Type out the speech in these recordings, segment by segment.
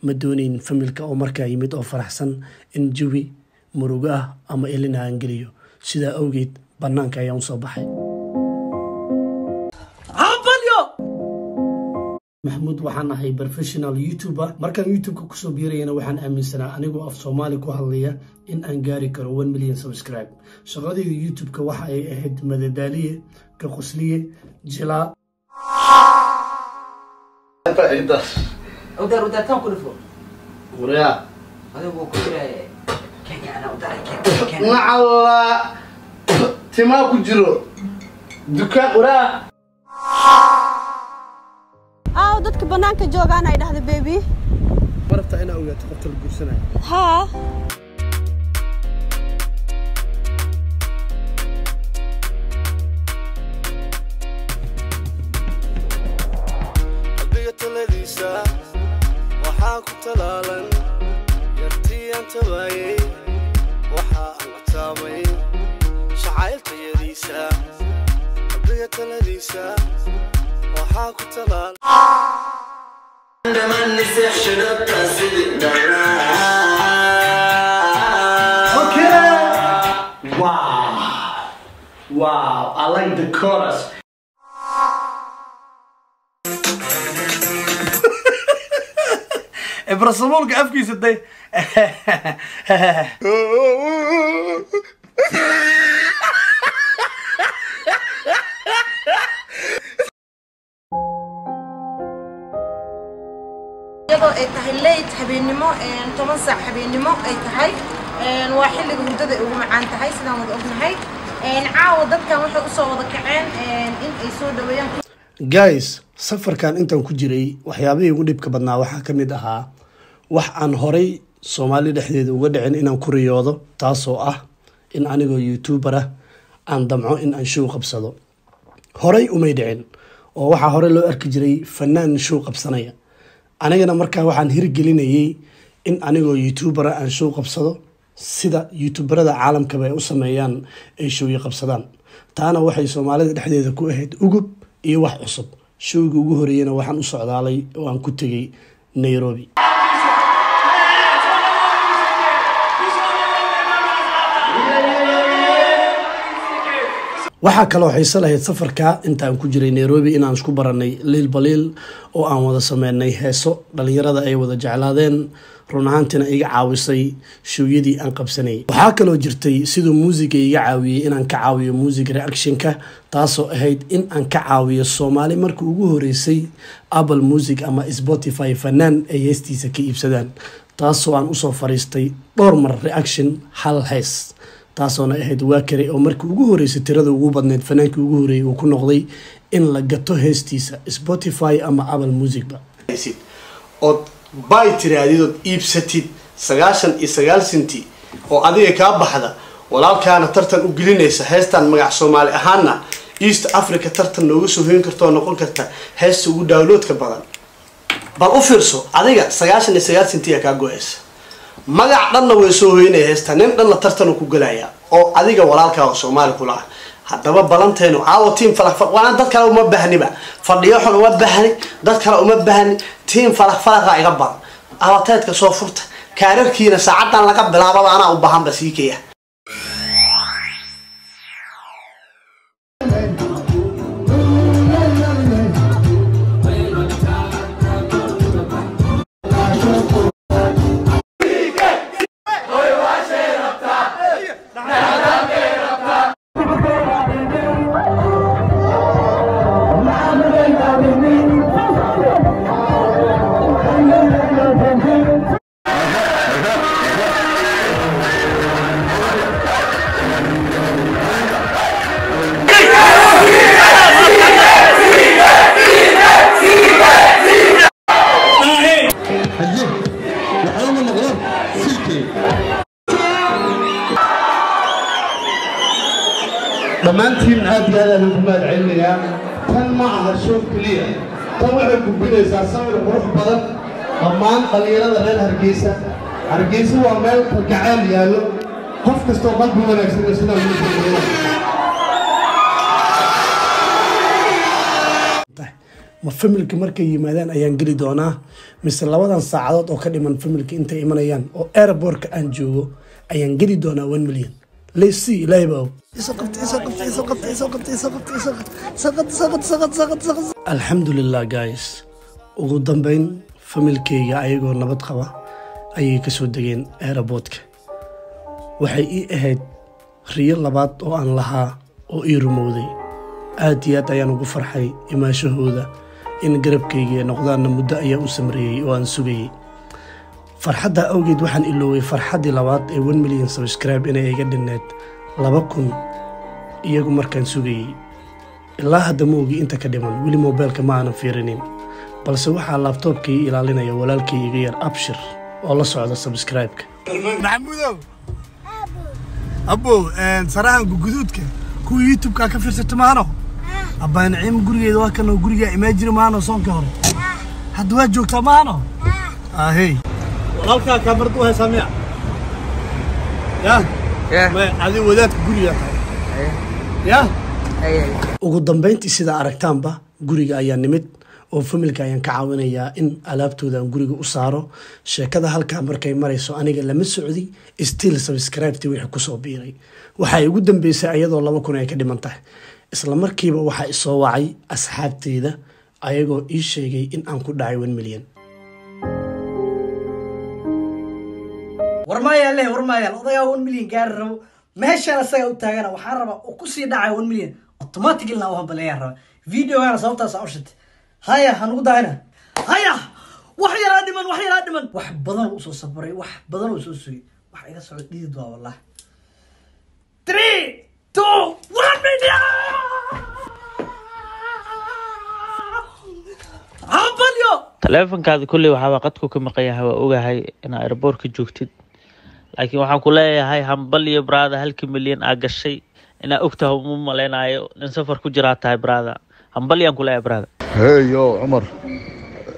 Ma doonayn familka oo markaa yimid oo faraxsan in jawi murugo ah ama ilina aan geliyo. Sidaa awgeed bannaanka ayaan usoo baxay. Maxamuud, waxaan ahay professional YouTuber. Markaan YouTube-ka kusoo biirayana, waxaan aaminsanaa anigoo af Soomaali ku hadlaya in aan gaari karo 1 million subscribe. Shaqadayda YouTube-ka waxa ay ahayd madadaaliye, ka qosliye, jilaa. Udar udartaan ku dhufo. Waryaa. Adigu ku jira Kenya, anaa udaray Kenya. Nacalla timaa ku jiro dukaan, waraa. Aaw dadka bannaanka joogaan ay dhahda, baby? Ma rabtaa inaa ogaato qofka la guursanayo? Haa. Qalbiga taladiisa waxaa ku talaalan yartii aan tabaayey, waxa aan ku taabay shacaylta yadiisa. Qalbiga taladiisa waxaa ku talaalan. Okay. Wow. Wow. I like the chorus. Ibrasamuulka afkiisa day. Iyadoo ay tahay late habeennimo, 10 saac habeennimo ay tahay, waa xilliga hurdada ay ugu macaan tahay, sidaan wada ognahay. Caawa dadkan waxay usoo wada kaceen in ay soo dhaweeyaan. Guys, safarkan intaan ku jiray, waxyaabihii ugu dhibka badnaa waxaa ka mid ahaa wax aan horay Soomaali dhexdeeda uga dhicin inaan ku riyoodo, taasoo ah in anigoo YouTuber ah aan damco in aan show qabsado. Horay umay dhicin, oo waxaa hore loo arki jiray fanaan show qabsanaya. Anigana markaa waxaan hirgelinayay in anigoo YouTuber ah aan show qabsado, sida YouTuberada caalamkaba ay u sameeyaan, ay showyo qabsadaan. Taana waxay Soomaalida dhexdeeda ku ahayd ugub iyo wax cusub. Showgii ugu horeeyena waxaan u socdaalay oo aan ku tegey Nairobi. Waxaa kaloo xiiso lahayd safarka intaan ku jiray Nairobi inaan isku baranay Liil Baliil, oo aan wada sameynay heeso dhalinyarada ay wada jeclaadeen, run ahaantiina iga caawisay showyadii aan qabsanayay. Waxaa kaloo jirtay siduu muusiga iga caawiyey inaan ka caawiyo music reactionka, taasoo ahayd in aan ka caawiyo Soomaali markii ugu horeysay Apple Music ama Spotify fanaan ay heestiisa ka iibsadaan, taasoo aan usoo fariistay dhowr mar reaction hal hees, taasoona ahayd waa kare oo markii ugu horeysay tirada ugu badneyd fanaankii ugu horeeyay uu ku noqday in la gato heestiisa Spotify ama Apple Musicba. Ood bay tiraadid ood iibsatid 99 senti oo adiga kaa baxda, walaalkaana tartan u gelinaysa heestan magac Soomaali ahaana East Africa tartan nooga soo hoyn karta oo noqon karta heesta ugu downloadka badan. Bal u fiirso, adiga 99 sentiya kaa go-aysa, magac dhanna way soo hoynaya heesta, nin dhanna tartanu ku gelaya oo adiga walaalkaa oo Soomaali kula ah. Haddaba balanteenu caawa team Falaq Falaq waana. Dad kale uma baahniba, fadhiyo xun uma baahni, dad kale uma baahni, team Falaq Falaqa iga badan. Abateedka soo furta, kaararkiina saacadan laga bilaababa anaa u baahanba sii kaya. Dhammaantiin aad iyo aad aan ugu mahad celinayaa. Tan ma aha show keliya, tan waxay gudbinaysaa sawir qurux badan dhammaan dhallinyarada reer Hargeysa. Hargeysa waa meel kalgacayl yaallo, qof kastoo qalbi wanaagsan iyo sidaa ugu soo. Ma familka markay yimaadaan ayaan geli doonaa, mise labadan saacadood oo ka dhiman familka intay imanayaan oo airportka aan joogo ayaan geli doonaa 1 million? Let's see. Ilaahay baa og. Alxamdulilah guys, ugu dambeyn familkayga ayagoo nabad qaba ayay kasoo degeen airportka. Waxay ii ahayd riyo labaad oo aan lahaa oo ii rumowday. Aad iyo aad ayaan ugu farxay imaanshahooda. In garabkayga ay noqdaanna muddo ayaan u samreeyey oo aan sugayey. Farxadda awgeed waxaan ilooway farxaddii labaad ee 1 million subscribe inay iga dhinneed 2000 iyagu markaan sugayey. Ilaa hadda ma ogi inta ka dhiman, weli mobeelka ma aanan fiirinin, balse waxaa laptopkii ilaalinaya walaalkay iga yar Abshir oo la socda subscribe-ka. Maxamuudow, abow, sarahan guguduudka kuwa YouTube-ka ka fiirsato maano? Abbaa Naciim gurigeeda waa kan oo gurigaa imaa jiri maano soonka hore. Hadda waa joogtaa maano? Ahey, walaalkaa kaamarad u haysaa miya? Ya may adi wadaadka gurigaa tahay ya? Ugu dambeyntii, sidaa aragtaanba, guriga ayaa nimid oo familka ayaan ka caawinayaa in alaabtooda aan guriga u saaro. Sheekada halkaa markay marayso aniga lama socdi still subscribe-tii wixii kusoo biiray. Waxay ugu dambeysay ayadoo 2000 ay ka dhiman tahay. Isla markiiba waxaa isoo wacay asxaabteyda ayagoo ii sheegay in aan ku dhacay 1 million. War maayaa leh, war maayaa odagaa 1 million gaari rabo. Meeshaan asaga u taagana waxaan rabaa oo kusii dhacaya 1 million automatically na u hambaleeyaan rabaa videogana. Sababtaas aan u shitay. Haya, hanugu daahina. Haya, wax yaraa dhiman, wax yaraa dhiman. Wax badan oo usoo safaray, wax badan oo soo sugay, wax iga socda dhidid waa wallah. 3, 2, 1 million! Hambalyo! Taleefankaada kolley waxaaba qadku ka maqan yahay. Waa ogahay inaa airportka joogtid, laakiin waxaan ku leeyahay hambalyo brother. Halkii milyan aa gashay inaa ogtahay uma malaynayo, nin safar ku jiraa tahay brother. Hambalyaan ku leeyahay brother. Hey yo Cumar,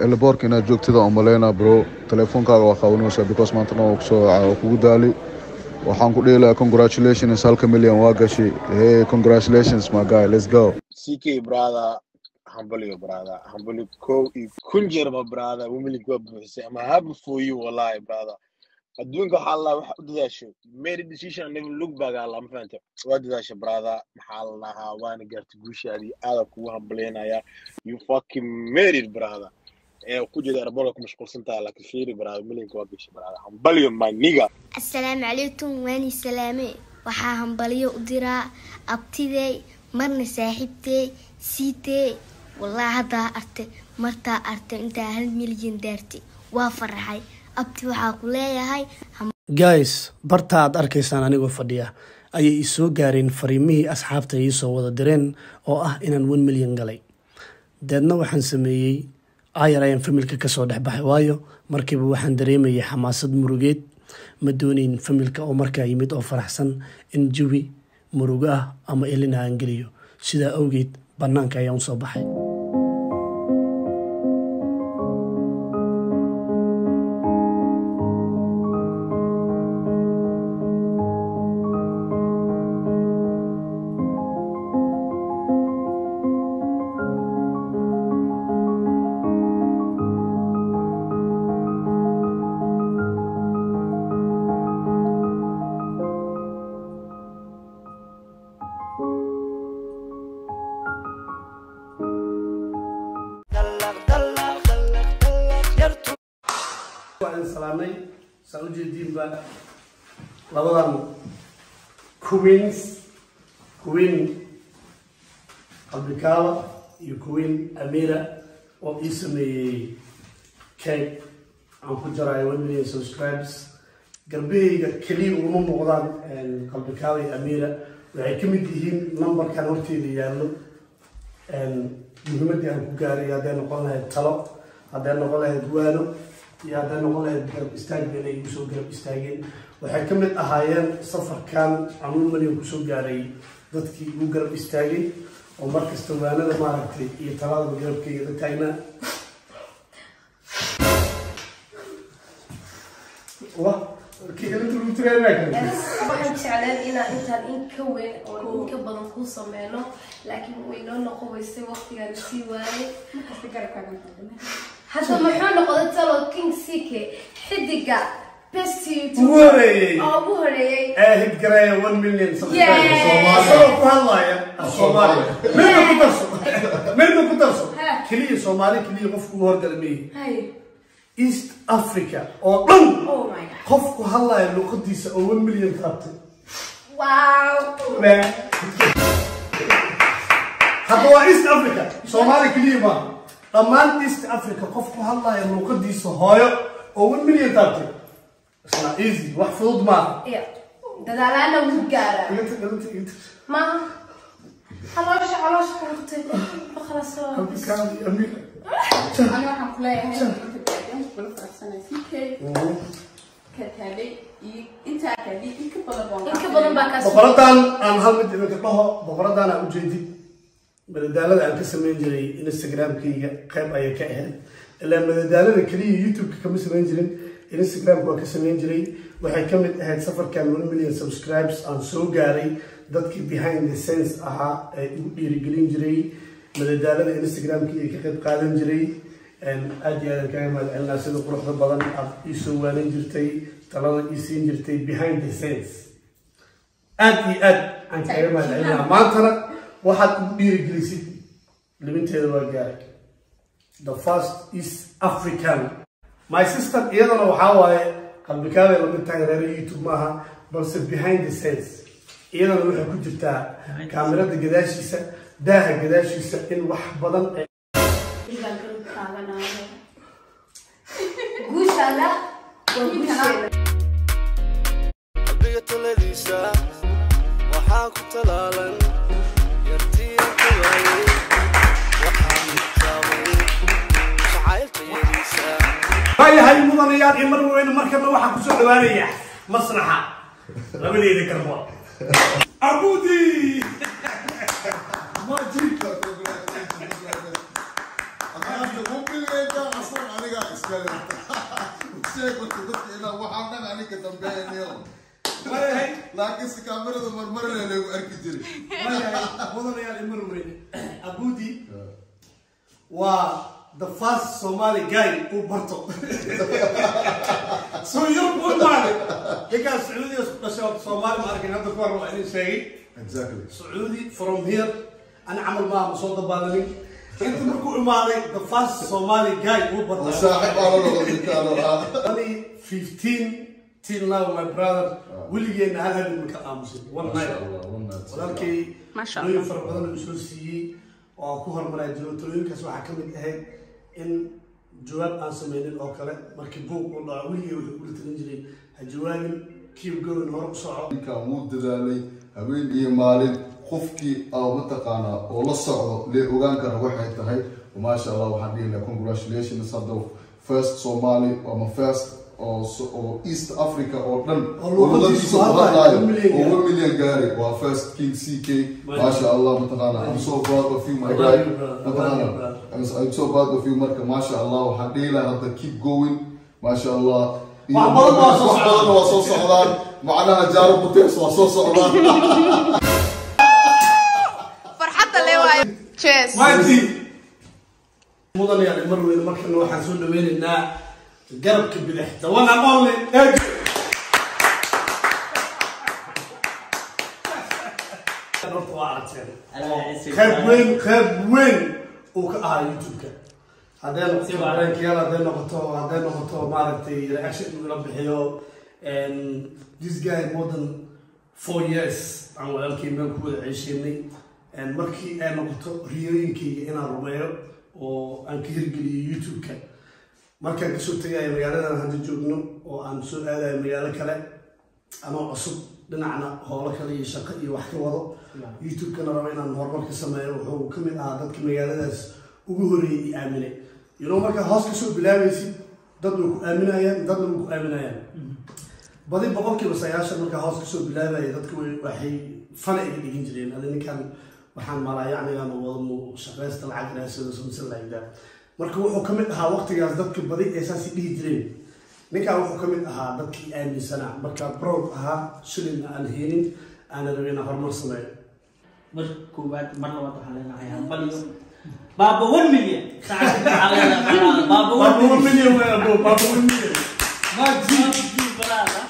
airportka inaad joogtida aan umaleynaa bro. Telefoonkaaga waa qabanaysaa because maanta dhan waa kusoo waa kugu daali. Waxaan ku dhihi lahaa congratulations, halka milyan waa gashay. Hey, congratulations my guy, let's go. CK brother, hambalyo brother, hambalyo kow iyo kun jeer ma brother. 1 million waa buuxisay. I'm happy for you wallahi brother. Adduunka waxaa la waxa u dadaasho, made a decision and never look back. Allah ma fahanta, waa dadaasha brother. Maxaa la dhahaa, waana gaartay guushaadii. Aada kugu hambalyeynaya. You fucking made it brother. Ee ku jeeda airportka ku mashquulsan tahay, laakiin fiiri brother, millionka waa gashay brother. Hambalyo my nigga. Asalaamu calaykum, waani salaame. Waxaa hambalyo u diraa abtidey, marna saaxiibtey siitey. Wallaahi haddaa artay, martaa artay intaa 1 milyan daartay waa faraxay. Abti, waxaa ku leeyahay Guys, barta aad arkaysaan anigoo fadhiya ayay isoo gaareen fariimihii asxaabta iisoo wada direen oo ah inaan 1 million galay. Deedna waxaan sameeyey, ayar ayaan familka kasoo dhex baxay, waayo markiiba waxaan dareemayay xamaasad murugeed. Ma doonayn familka oo markaa yimid oo faraxsan in jawi murugo ah ama elina aan geliyo. Sidaa awgeed bannaanka ayaan usoo baxay. Waan salaamay. Saa ujeediinba, labadan queens, queen Qalbikaaba iyo queen Amira oo ii sameeyey cake aan ku jaraayo 1 million subscribers. Garbahayga keliya uguma muuqdaan Qalbikaaba iyo Amira, waxay ka mid yihiin numberkan horteeda yaallo muhiimaddii aan ku gaaray, hadday noqon lahayd talo, hadday noqon lahayd waano iyo hadday noqon lahayd garab istaag inay igu soo garab istaageen. Waxay ka mid ahaayeen safarkan aan 1 million kusoo gaaray dadkii igu garab istaagay oo markasta waanada maaragtay iyo taladaba garabkayga la taagnaa. Wa Waxaan jeclaan inaan intaan in ka weyn oo in ka badan kuu sameyno, laakiin way noo noqon weysay, waqtigaan sii waayay. Hadda muxuu noqday talo King CK, xidiga best YouTuber Ugu horeeyey. Oo ugu horeeyey ee hit gareeya 1 million subscribers asagoo ku hadlaya af Soomaali. Midna ku darso, midna ku darso, keliya Soomaali keliya qofku ugu horgala miyi Hay. East Africa oo dhan Oh my God. qof ku hadlaya luqadiisa oo 1 million taabtay. Wow. Hadda waa East Africa, Soomaali keliya maaha, dhammaan East Africa qof ku hadlaya luqadiisa hooyo oo 1 million taabtay. It's not easy, wax fudud maaha. Yeah, dadaalaana wuu gaaraa. Inta inta inta. Maaha, caloosha caloosha qurtay khalaas. Qalbikaadi amiga. Ani waxaan ku leeyahay inta baadan kula faraxsanay CK ka taabay iyo intaa taabay in ka badan baan. In ka badan baa kaa. Boqoradan aan hal mid idinka dhaho, boqoradan aan ujeedid madadaalada aan ka samayn jiray Instagramkayga qayb ayay ka ahayd. Ilaa madadaalada keliya YouTube-ka kama samayn jirin, Instagramka waa ka samayn jiray. Waxay ka mid ahayd safarkan 1 million subscribes aan soo gaaray dadkii behind the scenes ahaa ee igu dhiirigelin jiray, madadaalada Instagramkayga ka qayb qaadan jiray. Aad iyo aad aan kaaga mahad celinaa sida quruxda badan aad ii soo waanin jirtay, talada ii siin jirtay behind the scenes. Aad iyo aad aan kaaga mahad celinaa. Maantana waxaad ugu dhiirigelisid libinteeda waa gaaray, the first East African. My sister iyadana waxaa waaye qalbikaabay lamid tahay, reer YouTube maaha, balse behind the scenes iyadana waxay ku jirtaa kaamirada gadaashiisa, daaha gadaashiisa, in wax badan ay Baan garab taaganahay. Guushaada waa guusheeda. Qalbiga taladiisa waxaa ku talaalan yartii aan ka waayay, waxaan taabay jacaylka yadiisa. Waayahay mudanayaal iyo mar weyne, markana waxaa kusoo dhawaanaya masraxa labadeeda garbood, Abudi Majid. Aslan aniga iskale sheeg horta dadka ilaa waxaan dhan aniga dambeeyaniyo, laakiin si kaamirada marmarle lagu arki jiray. Waayahay mudanayaal iyo mar weyne, Abudi waa the first Somali guy uu barto so Yurub u imaaday. Ninkaan Sacuudiga isku dhashay oo Soomaali ma arkin hadda ka hor, waa idin sheegay. Sacuudi from here ani camal maaha, ma soo dabaalanin. Inta markuu imaaday the first Somali guy uu bartay. Saaxiib aan la noqon ninkaan oo 2015 till now, my brother, weligeena hal habeen ma ka aamusin, one night. Walaalkay talooyin fara badan uu soo siiyey oo aan ku horumaraa jiro. Talooyinkaas waxaa ka mid ahayd in jawaab aan sameynin oo kale markii buuq uu dhaco. Weligay wuxuu kula talin jiray ha jawaabin, keep going, hore u soco. Ninkan wuu dadaalay habeen iyo maalin. Qofkii aa mataqaanaa oo la socdo lee ogaan kara waxay tahay. Maasha Allah, waxaan dhihi lahaa congratulations. Hadda first Somali ama first oo East Africa oo dhan oo luqadiisa luqadiisa ku ku hadlaayo, hadlaayo 1 million oo 1 million gaari waa first King CK. Maasha Allah, mataqaanaa, I'm so proud of you, my I guy. love you, brother. I love you, Mataqaanaa, brother. I'm so proud of you. Marka maasha Allah, waxaan dhihi lahaa hadda keep going, maasha Allah. Wax badan waa soo wax badan waa soo socdaan, macnaha jaaro butees waa soo socdaan. Farxadda le waayo. Cheers. Mighty mudanayaal mar weyne, markana waxaan soo dhaweynaynaa garabka bidix, the one and only Eg. Horta waa aragteen qayb weyn, qayb weyn uu ka ahaa YouTube-ka, hadday noqoto prank-yaal, hadday noqoto maaragtay reaction inuu la bixiyo. This guy more than 4 years aan walaalkay meel ku wada ceesheynay. Markii ay noqoto riyooyinkayga inaan rumeeyo oo aan ka hirgeliyo YouTube-ka, markaan kasoo tegayo magaaladan hadda joogno oo aan soo aadayo magaalo kale anoo cusub, dhinacna howlo kale iyo shaqo iyo wax ka wado, YouTube-kana rabo inaan horumar ka sameeyo, wuxuu ka mid ahaa dadka magaaladaas ugu horeeyay i aaminay. Markaa hoos kasoo bilaabaysid, dad way ku aaminayaan, dadna way ku aaminayaan. Badi 90% markaa hoos kasoo bilaabaya dadka way waxay fana iga dhigin jireen, adi ninkan waxaan malaa yacnigan wado mu shaqaysta lacag raadsado, something like that. Marka wuxuu ka mid ahaa waqtigaas dadka badi ay saas dhihi jireen. Ninkan wuxuu ka mid ahaa dadkii aaminsanaa markaa broke ahaa, shilin aan helin, aanan rabin inaan horumar sameeyo. Mar koowaad, mar labaad waxaan leenahay hambalyo, baaba 1 million. Saacad waxaan leenahay, baaba Baaba 1 1 million waay, abo, baaba 1 million. Mark G, brother.